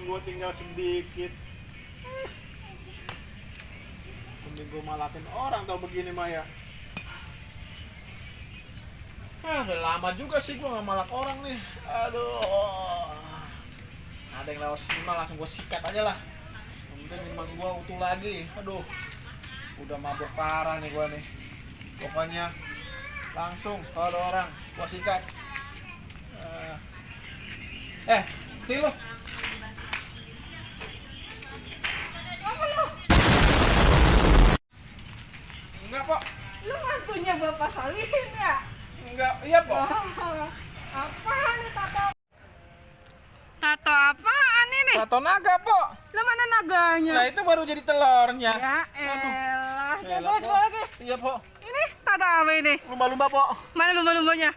gue tinggal sedikit. Mending gue malakin orang tau begini mah ya. Udah lama juga sih gue gak malak orang nih. Aduh, ada yang lewat sini mah langsung gue sikat aja lah. Mungkin minuman gue utuh lagi. Aduh, udah mabuk parah nih gue nih. Pokoknya langsung kalau ada orang gue sikat. Sini lo. Enggak, Pok. Lu mantunya Bapak Solihin ya? Enggak, iya, Pok. Apaan nih tato? Tato apaan ini? Tato naga, Pok. Lu mana naganya? Nah, itu baru jadi telurnya. Ya elah. Elah, Coba lagi. Iya, Pok. Ini tato apa ini? Lumba-lumba, Pok. Mana lumba-lumbanya?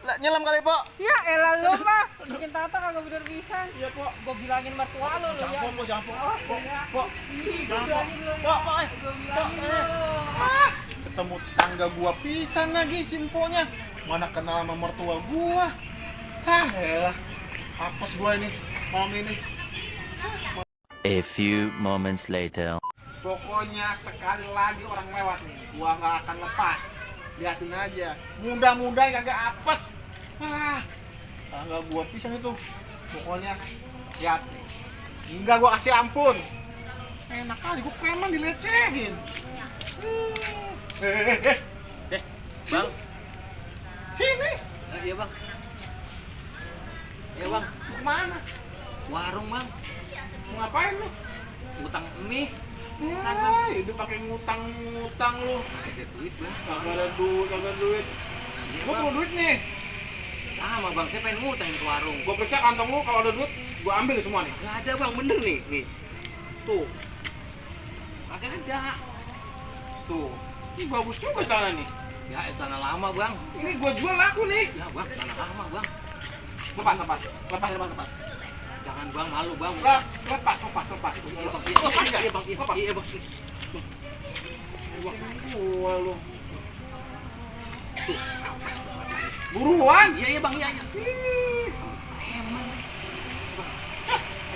Lah, nyelam kali, Pok. Ya elah lu mah. Bikin tato kagak bener bisa. Iya, Pok. Gua bilangin mertua lu ya. Jangan, Pok, jangan, Pok. Pok, iya. Pok. Jangan, Pok. Pok, Pok, Gua bilangin lu. Ketemu tetangga gua pisan lagi simponya. Mana kenal sama mertua gua. Elah. Apes gua ini malam ini. A few moments later. Pokoknya sekali lagi orang lewat nih, gua nggak akan lepas. Liatin aja. Mudah-mudahan kagak apes. Tangga gua pisan itu. Pokoknya lihat. Enggak gua kasih ampun. Enak kali gua preman dilecehin. Bang. Sini. Iya bang. Iya bang. Mau kemana? Warung bang. Mau ngapain lu? Utang mie. Itu pakai ngutang lu. Ada duit bang. Kagak ada duit. Gua perlu duit nih. Sama bang. Saya pengen ngutang ke warung. Gua periksa kantong lu, kalau ada duit gua ambil semua nih. Gak ada bang. Bener nih. Nih. Tuh, Kagak ada. tuh. Ini bagus juga sana nih. Ya sana lama bang. Ini gua jual laku nih. Ya bang. Sana lama bang. Lepas. Jangan bang. Malu bang. Lepas. Iya bang. Lepas Iya nggak? bang. Iya bang. Gua lu. Buruan. Iya bang. Iya.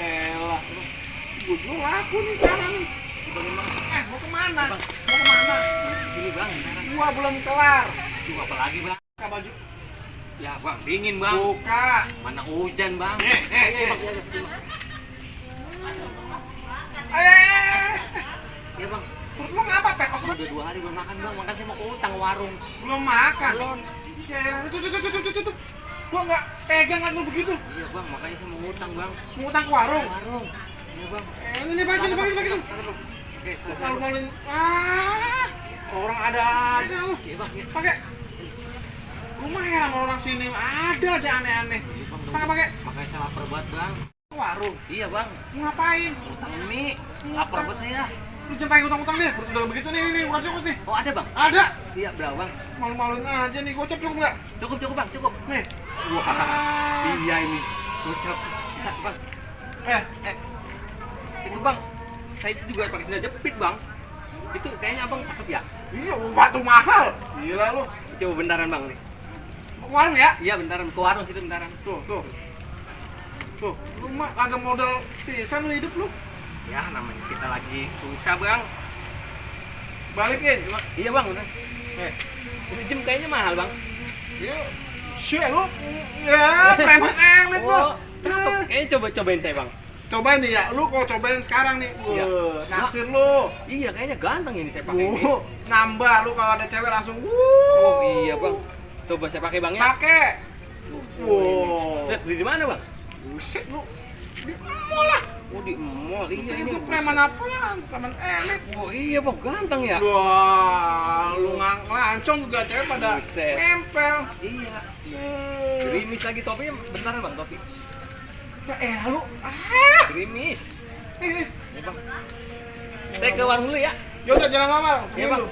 Elah. Gua jual laku nih sekarang nih. Mau kemana? Bang. Mau kemana? Sini bang. Sekarang. Gua belum kelar. Tuh apa lagi bang? Buka baju. Ya bang. Dingin bang. Buka. Mana hujan bang. Iya bang. Iya bang. Iya bang. Perut lu ngapa tekos lu? Udah 2 hari belum makan bang. Makan saya mau ke utang warung. Belum makan. Belum. Tuh. Gua nggak pegang kan lu begitu. Iya bang, makanya saya mau ngutang bang. Ngutang ke warung. Warung. Iya bang. Ini bagi lu. Oke, Kalau malin orang ada aja lu. Iya bang. Iya. Pakai. Rumah ya sama orang sini ada aja aneh-aneh. Iya, bang. Pakai. Makanya saya lapar banget bang. Warung. Iya bang. Mau ngapain? Utang mie. Lapar banget saya. Lu jangan pakai utang-utang deh. Perut udah begitu nih, bukan syukur nih. Oh ada bang? Ada. Iya berapa bang? Malu-maluin aja nih. Gocap cukup nggak? Cukup bang, cukup. Nih. Wah. Iya ini. Cocok. Ya, bang. Itu bang. Saya itu juga pakai sendal jepit bang. Itu kayaknya abang cakep ya. Iya, batu mahal. Gila lu. Coba bentaran bang nih. Mau ke warung ya? Iya bentaran ke warung situ bentaran. Tuh. Lu mah agak modal pisan lu hidup lu. Ya namanya kita lagi susah bang. Balikin. Iya bang udah. Ini jam kayaknya mahal bang. Iya. Syek lu. Ya, preman elit lu. Oh, cakep. Kayaknya cobain saya bang. Cobain nih ya. Lu kalau cobain sekarang nih. Iya. Naksir lu. Iya kayaknya ganteng ini saya pakai ini. Nambah lu kalau ada cewek langsung. Oh iya bang. Coba saya pakai bang ya. Pakai. Wow. Lihat beli di mana bang? Buset lu. Di mall lah. Oh di mall. Iya ini. Itu preman apaan? Preman elit. Oh iya bang ganteng ya. Wah, lu ngelancong juga cewek pada Buset. nempel. Iya. Gerimis lagi topinya bentaran bang topi. Ya lu. Gerimis. Ini. Ya bang. Saya ke warung dulu ya. Yaudah jangan lama. Iya bang.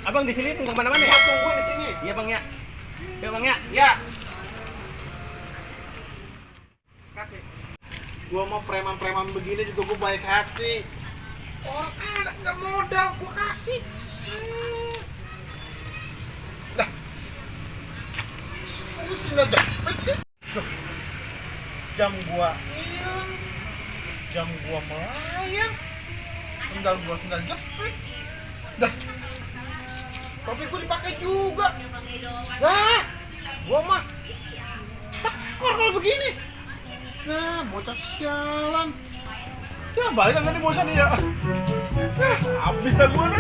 Abang di sini tunggu kemana-mana ya? Tunggu di sini. Iya bang ya. Iya bang ya. Ya. Kakek. Gua mau preman-preman begini juga gua baik hati. Orang ada nggak modal gua kasih. Lah. Lu sih nggak jepit sih. Jam gua hilang. jam gua melayang, sendal gua sendal jepit, dah topi gua dipakai juga, dah gua mah tekor kalau begini. Nah bocah sialan, ya balik kan nih bocah nih ya, habis dah gua dah.